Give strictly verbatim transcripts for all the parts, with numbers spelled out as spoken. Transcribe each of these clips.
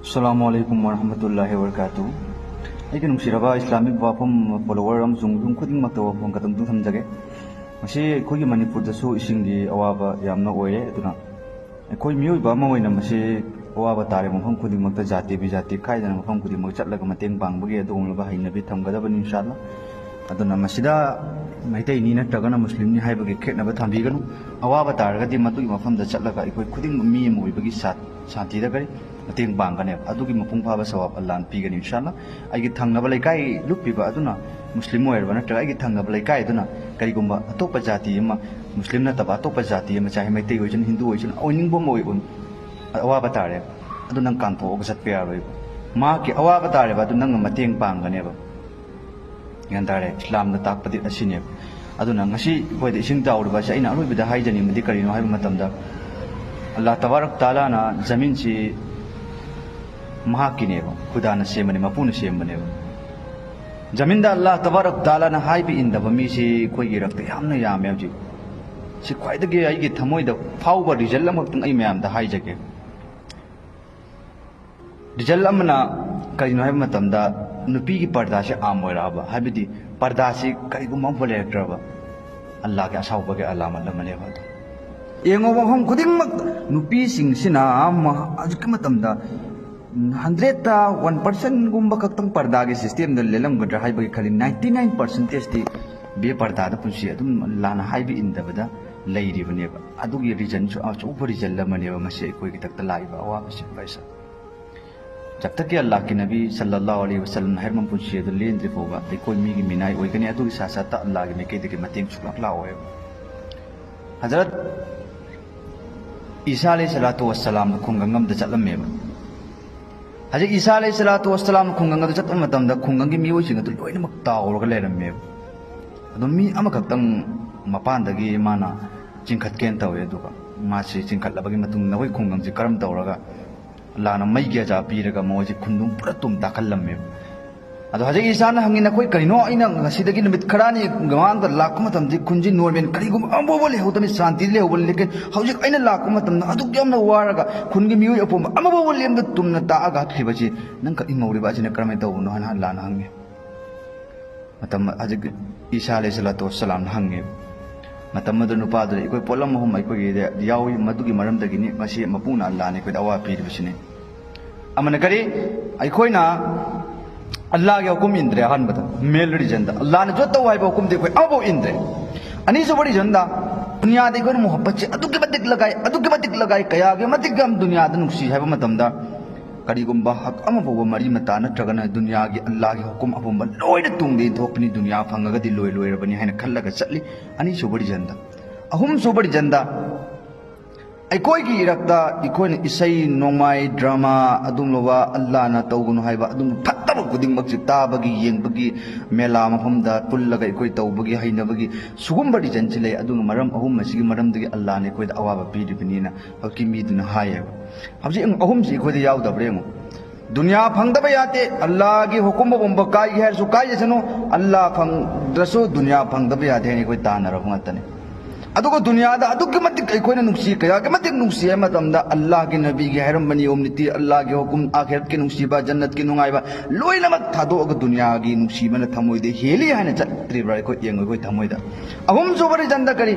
ꯑꯁꯂꯥꯃꯨ ꯑꯂꯥꯏꯀꯨꯝ ꯋꯔꯍꯃꯇꯨꯜꯂꯥꯍꯤ ꯋꯕꯔꯀꯥꯇꯨ꯫ ꯑꯩꯒꯤ ꯅꯨꯡꯁꯤꯔꯕ ꯏꯁꯂꯥꯃꯤꯛ ꯋꯥꯐꯝ ꯐꯣꯂꯣꯋꯔ ꯑꯃꯁꯨꯡ ꯃꯤꯄꯨꯝ ꯈꯨꯗꯤꯡꯃꯛꯇ ꯋꯥꯐꯝ ꯈꯛꯇꯪ ꯊꯝꯖꯒꯦ꯫ ꯉꯁꯤ ꯑꯩꯈꯣꯏꯒꯤ ꯃꯅꯤꯄꯨꯔꯗꯁꯨ ꯏꯁꯤꯡꯒꯤ ꯑꯋꯥꯕ ꯌꯥꯝꯅ ꯑꯣꯏꯔꯦ꯫ ꯑꯗꯨꯅ ꯑꯩꯈꯣꯏ ꯃꯤꯑꯣꯏꯕ ꯑꯃ ꯑꯣꯏꯅ ꯃꯁꯤ ꯑꯋꯥꯕ ꯇꯥꯔꯦ ꯃꯐꯝ ꯈꯨꯗꯤꯡꯃꯛꯇ, ꯖꯥꯇꯤ ꯕꯤꯖꯥꯇꯤ ꯈꯥꯏꯗꯅ ꯃꯐꯝ ꯈꯨꯗꯤꯡꯃꯛ ꯆꯠꯂꯒ ꯃꯇꯦꯡ ꯄꯥꯡꯕꯒꯤ ꯑꯗꯨꯒꯨꯝꯂꯕ ꯍꯩꯅꯕꯤ ꯊꯝꯒꯗꯕꯅꯤ, ꯏꯟꯁꯥ ꯑꯜꯂꯥ꯫ ꯑꯗꯨꯅ ꯃꯁꯤꯗ ꯃꯩꯇꯩꯅꯤ ꯅꯠꯇ꯭ꯔꯒꯅ ꯃꯨꯁꯂꯤꯝꯅꯤ ꯍꯥꯏꯕꯒꯤ ꯈꯦꯠꯅꯕ ꯊꯝꯕꯤꯒꯅꯨ꯫ ꯑꯋꯥꯕ ꯇꯥꯔꯒꯗꯤ ꯃꯗꯨꯒꯤ ꯃꯐꯝꯗ ꯆꯠꯂꯒ ꯑꯩꯈꯣꯏ ꯈꯨꯗꯤꯡꯃꯛ ꯃꯤ ꯑꯃ ꯑꯣꯏꯕꯒꯤ ꯁꯥ-, ꯁꯥꯟꯇꯤꯗ ꯀꯔꯤ ꯃꯇꯦꯡ ꯄꯥꯡꯒꯅꯦꯕ꯫ ꯑꯗꯨꯒꯤ ꯃꯄꯨꯡ ꯐꯥꯕ ꯁꯋꯥꯕ ꯑꯜꯂꯥꯅ ꯄꯤꯒꯅꯤ, ꯏꯟꯁꯥ ꯑꯜꯂꯥ꯫ ꯑꯩꯒꯤ ꯊꯪꯅꯕ ꯂꯩꯀꯥꯏ ꯂꯨꯞꯄꯤꯕ ꯑꯗꯨꯅ ꯃꯨꯁꯂꯤꯝ ꯑꯣꯏꯔꯕ ꯅꯠꯇ꯭ꯔꯒ ꯑꯩꯒꯤ ꯊꯪꯅꯕ ꯂꯩꯀꯥꯏ ꯑꯗꯨꯅ ꯀꯔꯤꯒꯨꯝꯕ ꯑꯇꯣꯞꯄ ꯖꯥꯇꯤ ꯑꯃ, ꯃꯨꯁꯂꯤꯝ ꯅꯠꯇꯕ ꯑꯇꯣꯞꯄ ꯖꯥꯇꯤ ꯑꯃ, ꯆꯥꯍꯦ ꯃꯩꯇꯩ ꯑꯣꯏꯁꯅꯨ, ꯍꯤꯟꯗꯨ ꯑꯣꯏꯁꯅꯨ, ꯑꯣꯏꯅꯤꯡꯕ ꯑꯃ ꯑꯣꯏꯕ ꯑꯋꯥꯕ ꯇꯥꯔꯦ, ꯑꯗꯨ ꯅꯪ ꯀꯥꯟꯊꯣꯛꯑꯒ ꯆꯠꯄ ꯌꯥꯔꯣꯏꯕ꯫ ꯃꯍꯥꯛꯀꯤ ꯑꯋꯥꯕ ꯇꯥꯔꯦꯕ, ꯑꯗꯨ ꯅꯪꯅ ꯃꯇꯦꯡ ꯄꯥꯡꯒꯅꯦꯕ꯫ ꯒ꯭ꯌꯥꯟ ꯇꯥꯔꯦ? ꯏꯁꯂꯥꯝꯅ ꯇꯥꯛꯄꯗꯤ ꯑꯁꯤꯅꯦꯕ꯫ ꯑꯗꯨꯅ ꯉꯁꯤ ꯑꯩꯈꯣꯏꯗ ꯏꯁꯤꯡ ꯆꯥꯎꯔꯤꯕ ꯑꯁꯤ ꯑꯩꯅ ꯑꯔꯣꯏꯕꯗ ꯍꯥꯏꯖꯅꯤꯡꯕꯗꯤ ꯀꯔꯤꯅꯣ ꯍꯥꯏꯕ ꯃꯇꯝꯗ, ꯑꯜꯂꯥꯍ ꯇꯕꯥꯔꯛ ꯇꯥꯂꯥꯅ ꯖꯃꯤꯟꯁꯤ ꯃꯍꯥꯛꯀꯤꯅꯦꯕ, ꯈꯨꯗꯥꯅ ꯁꯦꯝꯕꯅꯦ, ꯃꯄꯨꯅ ꯁꯦꯝꯕꯅꯦꯕ꯫ ꯖꯃꯤꯟꯗ ꯑꯜꯂꯥꯍ ꯇꯕꯥꯔꯛ ꯇꯥꯂꯥꯅ ꯍꯥꯏꯕ ꯏꯟꯗꯕ ꯃꯤꯁꯤ ꯑꯩꯈꯣꯏꯒꯤ ꯏꯔꯛꯇ ꯌꯥꯝꯅ ꯌꯥꯝꯃꯦ ꯍꯧꯖꯤꯛ꯫ ꯁꯤ ꯈ꯭ꯋꯥꯏꯗꯒꯤ ꯑꯩꯒꯤ ꯊꯃꯣꯏꯗ ꯐꯥꯎꯕ ꯔꯤꯖꯜ ꯑꯃꯈꯛꯇꯪ ꯑꯩ ꯃꯌꯥꯝꯗ ꯍꯥꯏꯖꯒꯦ꯫ ꯔꯤꯖꯜ ꯑꯃꯅ ꯀꯔꯤꯅꯣ ꯍꯥꯏꯕ ꯃꯇꯝꯗ, ꯅꯨꯄꯤꯒꯤ ꯄꯔꯗꯥꯁꯦ ꯑꯥꯝ ꯑꯣꯏꯔꯛꯑꯕ, ꯍꯥꯏꯕꯗꯤ ꯄꯔꯗꯥꯁꯤ ꯀꯔꯤꯒꯨꯝꯕ ꯑꯃꯐꯥꯎ ꯂꯩꯔꯛꯇ꯭ꯔꯕ, ꯑꯜꯂꯥꯍꯒꯤ ꯑꯁꯥꯎꯕꯒꯤ ꯑꯂꯥꯃꯠ ꯑꯃꯅꯦꯕ ꯑꯗꯣ꯫ ꯌꯦꯡꯉꯣ, ꯃꯐꯝ ꯈꯨꯗꯤꯡꯃꯛ ꯅꯨꯄꯤꯁꯤꯡꯁꯤꯅ ꯃ-, ꯍꯧꯖꯤꯛꯀꯤ ꯃꯇꯝꯗ ꯍꯟꯗ꯭ꯔꯦꯠꯇ ꯋꯥꯟ ꯄꯥꯔꯁꯦꯟꯒꯨꯝꯕ ꯈꯛꯇꯪ ꯄꯔꯗꯥꯒꯤ ꯁꯤꯁꯇꯦꯝꯗ ꯂꯦꯜꯂꯝꯒꯗ꯭ꯔꯥ ꯍꯥꯏꯕꯒꯤ ꯈꯜꯂꯤ꯫ ꯅꯥꯏꯟꯇꯤ ꯅꯥꯏꯟ ꯄꯥꯔꯁꯦꯟꯇꯦꯖꯇꯤ ꯕꯦ ꯄꯔꯗꯥꯗ ꯄꯨꯟꯁꯤ ꯑꯗꯨꯝ ꯂꯥꯟꯅ ꯍꯥꯏꯕ ꯏꯟꯗꯕꯗ ꯂꯩꯔꯤꯕꯅꯦꯕ꯫ ꯑꯗꯨꯒꯤ ꯔꯤꯖꯟꯁꯨ ꯑꯆꯧꯕ ꯔꯤꯖꯜ ꯑꯃꯅꯦꯕ ꯉꯁꯤ ꯑꯩꯈꯣꯏꯒꯤ ꯊꯛꯇ ꯂꯥꯛꯏꯕ ꯑꯋꯥꯕꯁꯦ꯫ ꯄꯩꯁꯥ ꯖꯕ ꯇꯛ ꯀꯤ ꯑꯜꯂꯥꯍ ꯀꯤ ꯅꯕꯤ ꯁꯜꯂꯜꯂꯥꯍꯨ ꯑꯂꯩꯍꯤ ꯋꯁꯜꯂꯝꯅ ꯍꯥꯏꯔꯝꯕ ꯄꯨꯟꯁꯤ ꯑꯗꯨ ꯂꯦꯟꯗ꯭ꯔꯤ ꯐꯥꯎꯕ ꯑꯩꯈꯣꯏ ꯃꯤꯒꯤ ꯃꯤꯅꯥꯏ ꯑꯣꯏꯒꯅꯤ꯫ ꯑꯗꯨꯒꯤ ꯁꯥ ꯁꯥꯠꯇ ꯑꯜꯂꯥꯍꯒꯤ ꯃꯥꯏꯀꯩꯗꯒꯤ ꯃꯇꯦꯡ ꯁꯨꯡꯂꯥꯛ ꯂꯥꯛꯑꯣꯏꯕ꯫ ꯍꯖꯔꯠ ꯏꯁꯥ ꯑꯂꯩꯍꯤ ꯁꯂꯥꯇꯨ ꯋꯁꯁꯂꯥꯝꯗꯣ ꯈꯨꯡꯒꯪ ꯑꯃꯗ ꯆꯠꯂꯝꯃꯦꯕ꯫ ꯍꯧꯖꯤꯛ ꯏꯁꯥ ꯑꯂꯩꯍꯤ ꯁꯂꯥꯇꯨ ꯋꯁꯁꯂꯥꯝ ꯈꯨꯡꯒꯪ ꯑꯗꯨ ꯆꯠꯄ ꯃꯇꯝꯗ ꯈꯨꯡꯒꯪꯒꯤ ꯃꯤꯑꯣꯏꯁꯤꯡ ꯑꯗꯨ ꯂꯣꯏꯅꯃꯛ ꯇꯥꯎꯔꯒ ꯂꯩꯔꯝꯃꯦꯕ꯫ ꯑꯗꯣ ꯃꯤ ꯑꯃꯈꯛꯇꯪ ꯃꯄꯥꯟꯗꯒꯤ ꯃꯥꯅ ꯆꯤꯡꯈꯠꯀꯦꯅ ꯇꯧꯋꯦ꯫ ꯑꯗꯨꯒ ꯃꯥꯁꯤ ꯆꯤꯡꯈꯠꯂꯕꯒꯤ ꯃꯇꯨꯡꯗ ꯅꯈꯣꯏ ꯈꯨꯡꯒꯪꯁꯤ ꯀꯔꯝ ꯇꯧꯔꯒ ꯂꯥꯟꯅ ꯃꯩꯒꯤ ꯑꯖꯥ ꯄꯤꯔꯒ ꯃꯈꯣꯏꯁꯤ ꯈꯨꯟꯗꯨ ꯄꯨꯔꯥ ꯇꯨꯝ ꯇꯥꯈꯜꯂꯝꯃꯦꯕ꯫ ꯑꯗꯣ ꯍꯧꯖꯤꯛ ꯏꯁꯥꯅ ꯍꯪꯉꯤ, "ꯅꯈꯣꯏ ꯀꯔꯤꯅꯣ ꯑꯩꯅ ꯉꯁꯤꯗꯒꯤ ꯅꯨꯃꯤꯠ ꯈꯔꯅꯤ ꯃꯃꯥꯡꯗ ꯂꯥꯛꯄ ꯃꯇꯝꯗꯤ ꯈꯨꯟꯁꯤ ꯅꯣꯔꯃꯦꯜ ꯀꯔꯤꯒꯨꯝꯕ ꯑꯃꯐꯥꯎꯕ ꯂꯩꯍꯧꯗꯕꯅꯤ, ꯁꯥꯟꯇꯤꯗꯤ ꯂꯩꯍꯧꯕꯅꯤ, ꯂꯦꯀꯤꯟ ꯍꯧꯖꯤꯛ ꯑꯩꯅ ꯂꯥꯛꯄ ꯃꯇꯝꯗ ꯑꯗꯨꯛ ꯌꯥꯝꯅ ꯋꯥꯔꯒ ꯈꯨꯟꯒꯤ ꯃꯤꯑꯣꯏ ꯑꯄꯨꯝꯕ ꯑꯃꯐꯥꯎꯕ ꯂꯦꯝꯗ ꯇꯨꯝꯅ ꯇꯥꯛꯑꯒ ꯍꯥꯠꯈ꯭ꯔꯤꯕꯁꯤ ꯅꯪ ꯀꯛꯏ ꯉꯧꯔꯤꯕ ꯑꯁꯤꯅ ꯀꯔꯝꯍꯥꯏꯅ ꯇꯧꯕꯅꯣ?" ꯍꯥꯏꯅ ꯑꯜꯂꯥꯅ ꯍꯪꯉꯤ꯫ ꯃꯇꯝ ꯍꯧꯖꯤꯛ ꯏꯁꯥ ꯑꯂꯩꯍꯤ ꯁꯂꯥꯇꯨ ꯋꯥꯁꯂꯥꯝꯅ ꯍꯪꯉꯦꯕ꯫ ꯃꯇꯝ ꯑꯗꯨ ꯅꯨꯄꯥꯗꯨꯅ ꯑꯩꯈꯣꯏ ꯄꯣꯠꯂꯝ ꯑꯍꯨꯝ ꯑꯩꯈꯣꯏꯒꯤꯗ ꯌꯥꯎꯏ, ꯃꯗꯨꯒꯤ ꯃꯔꯝꯗꯒꯤꯅꯤ ꯃꯁꯤ ꯃꯄꯨꯅ ꯑꯜꯂꯥꯅ ꯑꯩꯈꯣꯏꯗ ꯑꯋꯥꯕ ꯄꯤꯔꯤꯕꯁꯤꯅꯤ꯫ ꯑꯃꯅ ꯀꯔꯤ? ꯑꯩꯈꯣꯏꯅ ꯑꯜꯂꯥꯒꯤ ꯍꯨꯀꯨꯝ ꯏꯟꯗ꯭ꯔꯦ꯫ ꯑꯍꯥꯟꯕꯗ, ꯃꯦꯜ ꯔꯤꯖꯟꯗ ꯑꯜꯂꯥꯅ ꯖꯣꯠ ꯇꯧ ꯍꯥꯏꯕ ꯍꯨꯀꯨꯝꯗꯤ ꯑꯩꯈꯣꯏ ꯑꯃꯐꯥꯎ ꯏꯟꯗ꯭ꯔꯦ꯫ ꯑꯅꯤꯁꯨꯕ ꯔꯤꯖꯟꯗ ꯗꯨꯅꯤꯌꯥꯗ ꯑꯩꯈꯣꯏꯅ ꯃꯨꯍꯕꯠꯁꯤ ꯑꯗꯨꯛꯀꯤ ꯃꯇꯤꯛ ꯂꯒꯥꯏ, ꯑꯗꯨꯛꯀꯤ ꯃꯇꯤꯛ ꯂꯒꯥꯏ, ꯀꯌꯥꯒꯤ ꯃꯇꯤꯛ ꯌꯥꯝ ꯗꯨꯅꯤꯌꯥꯗ ꯅꯨꯡꯁꯤ ꯍꯥꯏꯕ ꯃꯇꯝꯗ ꯀꯔꯤꯒꯨꯝꯕ ꯍꯛ ꯑꯃ ꯐꯥꯎꯕ ꯃꯔꯤ ꯃꯇꯥ ꯅꯠꯇ꯭ꯔꯒꯅ ꯗꯨꯅꯤꯌꯥꯒꯤ ꯑꯜꯂꯥꯒꯤ ꯍꯨꯀꯨꯝ ꯑꯄꯨꯝꯕ ꯂꯣꯏꯅ ꯇꯨꯡꯗ ꯏꯟꯊꯣꯛꯄꯅꯤ, ꯗꯨꯅꯤꯌꯥ ꯐꯪꯉꯒꯗꯤ ꯂꯣꯏ ꯂꯣꯏꯔꯕꯅꯤ ꯍꯥꯏꯅ ꯈꯜꯂꯒ ꯆꯠꯂꯤ꯫ ꯑꯅꯤꯁꯨꯕ ꯔꯤꯖꯟꯗ꯫ ꯑꯍꯨꯝꯁꯨꯕ ꯔꯤꯖꯟꯗ ꯑꯩꯈꯣꯏꯒꯤ ꯏꯔꯛꯇ ꯑꯩꯈꯣꯏꯅ ꯏꯁꯩ ꯅꯣꯡꯃꯥꯏ, ꯗ꯭ꯔꯃꯥ, ꯑꯗꯨꯒꯨꯝꯂꯕ ꯑꯜꯂꯥꯅ ꯇꯧꯒꯅꯨ ꯍꯥꯏꯕ ꯑꯗꯨꯝ ꯐꯠꯇꯕ ꯈꯨꯗꯤꯡꯃꯛꯁꯤ ꯇꯥꯕꯒꯤ, ꯌꯦꯡꯕꯒꯤ, ꯃꯦꯂꯥ ꯃꯐꯝꯗ ꯄꯨꯜꯂꯒ ꯑꯩꯈꯣꯏ ꯇꯧꯕꯒꯤ ꯍꯩꯅꯕꯒꯤ ꯁꯤꯒꯨꯝꯕ ꯔꯤꯖꯟꯁꯤ ꯂꯩ꯫ ꯑꯗꯨꯒ ꯃꯔꯝ ꯑꯍꯨꯝ ꯑꯁꯤꯒꯤ ꯃꯔꯝꯗꯒꯤ ꯑꯜꯂꯥꯅ ꯑꯩꯈꯣꯏꯗ ꯑꯋꯥꯕ ꯄꯤꯔꯤꯕꯅꯤꯅ ꯍꯧꯖꯤꯛꯀꯤ ꯃꯤꯗꯨꯅ ꯍꯥꯏꯌꯦꯕ꯫ ꯍꯧꯖꯤꯛ ꯑꯍꯨꯝꯁꯤ ꯑꯩꯈꯣꯏꯗ ꯌꯥꯎꯗꯕ꯭ꯔꯥ ꯌꯦꯡꯉꯨ꯫ ꯗꯨꯅꯤꯌꯥ ꯐꯪꯗꯕ ꯌꯥꯗꯦ, ꯑꯜꯂꯥꯒꯤ ꯍꯨꯀꯨꯝ ꯑꯄꯨꯝꯕ ꯀꯥꯏꯒꯦ ꯍꯥꯏꯔꯁꯨ ꯀꯥꯏꯖꯁꯅꯨ, ꯑꯜꯂꯥ ꯐꯪꯗ꯭ꯔꯁꯨ ꯗꯨꯅꯤꯌꯥ ꯐꯪꯗꯕ ꯌꯥꯗꯦ ꯍꯥꯏꯅ ꯑꯩꯈꯣꯏ ꯇꯥꯟꯅꯔꯕ ꯉꯥꯛꯇꯅꯤ꯫ ꯑꯗꯨꯒ ꯗꯨꯅꯤꯌꯥꯗ ꯑꯗꯨꯛꯀꯤ ꯃꯇꯤꯛ ꯑꯩꯈꯣꯏꯅ ꯅꯨꯡꯁꯤ, ꯀꯌꯥꯒꯤ ꯃꯇꯤꯛ ꯅꯨꯡꯁꯤ ꯍꯥꯏꯕ ꯃꯇꯝꯗ ꯑꯜꯂꯥꯒꯤ ꯅꯕꯤꯒꯤ ꯍꯥꯏꯔꯝꯕ ꯅꯤꯌꯣꯝ ꯅꯤꯇꯤ, ꯑꯜꯂꯥꯒꯤ ꯍꯨꯀꯨꯝ, ꯑꯥꯈꯤꯔꯠꯀꯤ ꯅꯨꯡꯁꯤꯕ, ꯖꯟꯅꯠꯀꯤ ꯅꯨꯡꯉꯥꯏꯕ ꯂꯣꯏꯅꯃꯛ ꯊꯥꯗꯣꯛꯑꯒ ꯗꯨꯅꯤꯌꯥꯒꯤ ꯅꯨꯡꯁꯤꯕꯅ ꯊꯃꯣꯏꯗ ꯍꯦꯜꯂꯤ ꯍꯥꯏꯅ ꯆꯠꯇ꯭ꯔꯤꯕ꯭ꯔꯥ? ꯑꯩꯈꯣꯏ ꯌꯦꯡꯉꯨ, ꯑꯩꯈꯣꯏ ꯊꯃꯣꯏꯗ꯫ ꯑꯍꯨꯝꯁꯨꯕ ꯔꯤꯖꯟꯗ ꯀꯔꯤ?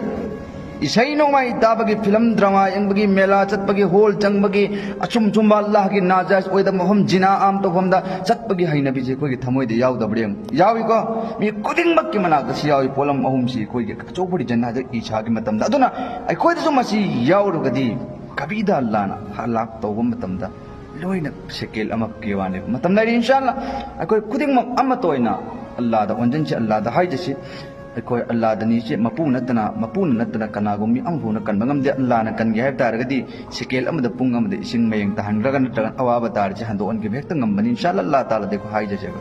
ꯏꯁꯩ ꯅꯣꯡꯃꯥꯏ ꯇꯥꯕꯒꯤ, ꯐꯤꯂꯝ ꯗ꯭ꯔꯃꯥ ꯌꯦꯡꯕꯒꯤ, ꯃꯦꯂꯥ ꯆꯠꯄꯒꯤ, ꯍꯣꯜ ꯆꯪꯕꯒꯤ, ꯑꯆꯨꯝ ꯆꯨꯝꯕ ꯑꯜꯂꯥꯍꯒꯤ ꯅꯥꯖꯥꯏꯖ ꯑꯣꯏꯗꯕ ꯃꯐꯝ, ꯖꯤꯅꯥ ꯑꯥꯝ ꯇꯧꯐꯝꯗ ꯆꯠꯄꯒꯤ ꯍꯩꯅꯕꯤꯁꯦ ꯑꯩꯈꯣꯏꯒꯤ ꯊꯃꯣꯏꯗ ꯌꯥꯎꯗꯕ꯭ꯔꯥ ꯌꯦꯡꯉꯨ꯫ ꯌꯥꯎꯏꯀꯣ? ꯃꯤ ꯈꯨꯗꯤꯡꯃꯛꯀꯤ ꯃꯅꯥꯛꯇ ꯁꯤ ꯌꯥꯎꯏ꯫ ꯄꯣꯠꯂꯝ ꯑꯍꯨꯝꯁꯤ ꯑꯩꯈꯣꯏꯒꯤ ꯑꯆꯧꯕ ꯔꯤꯖꯟ ꯍꯥꯏꯗꯣ ꯏꯁꯥꯒꯤ ꯃꯇꯝꯗ꯫ ꯑꯗꯨꯅ ꯑꯩꯈꯣꯏꯗꯁꯨ ꯃꯁꯤ ꯌꯥꯎꯔꯒꯗꯤ ꯀꯕꯤꯗ ꯑꯜꯂꯥꯅ ꯍꯂꯥꯛ ꯇꯧꯕ ꯃꯇꯝꯗ ꯂꯣꯏꯅ ꯁꯦꯀꯦꯜ ꯑꯃꯈꯛꯀꯤ ꯋꯥꯅꯦꯕ꯫ ꯃꯇꯝ ꯂꯩꯔꯤ ꯏꯟꯁꯥ ꯑꯜꯂꯥ꯫ ꯑꯩꯈꯣꯏ ꯈꯨꯗꯤꯡꯃꯛ ꯑꯃꯠꯇ ꯑꯣꯏꯅ ꯑꯜꯂꯥꯗ ꯑꯣꯟꯁꯤꯟꯁꯤ, ꯑꯜꯂꯥꯗ ꯍꯥꯏꯖꯁꯤ꯫ ꯑꯩꯈꯣꯏ ꯑꯜꯂꯥꯗꯅꯤ ꯏꯆꯦ, ꯃꯄꯨ ꯅꯠꯇꯅ, ꯃꯄꯨꯅ ꯅꯠꯇꯅ ꯀꯅꯥꯒꯨꯝꯕ ꯃꯤ ꯑꯃꯐꯥꯎꯅ ꯀꯟꯕ ꯉꯝꯗꯦ꯫ ꯑꯜꯂꯥꯅ ꯀꯟꯒꯦ ꯍꯥꯏꯕ ꯇꯥꯔꯒꯗꯤ ꯁꯦꯀꯦꯜ ꯑꯃꯗ, ꯄꯨꯡ ꯑꯃꯗ ꯏꯁꯤꯡ ꯃꯌꯦꯡ ꯇꯥꯍꯟꯈ꯭ꯔꯒ ꯅꯠꯇ꯭ꯔꯒ ꯑꯋꯥꯕ ꯇꯥꯔꯤꯁꯦ ꯍꯟꯗꯣꯛꯍꯟꯈꯤꯕ ꯍꯦꯛꯇ ꯉꯝꯕꯅꯤ ꯏꯟꯁꯥ ꯑꯜꯂꯥ꯫ ꯑꯜꯂꯥ ꯇꯥꯂꯥꯗ ꯑꯩꯈꯣꯏ ꯍꯥꯏꯖꯁꯦꯕ꯫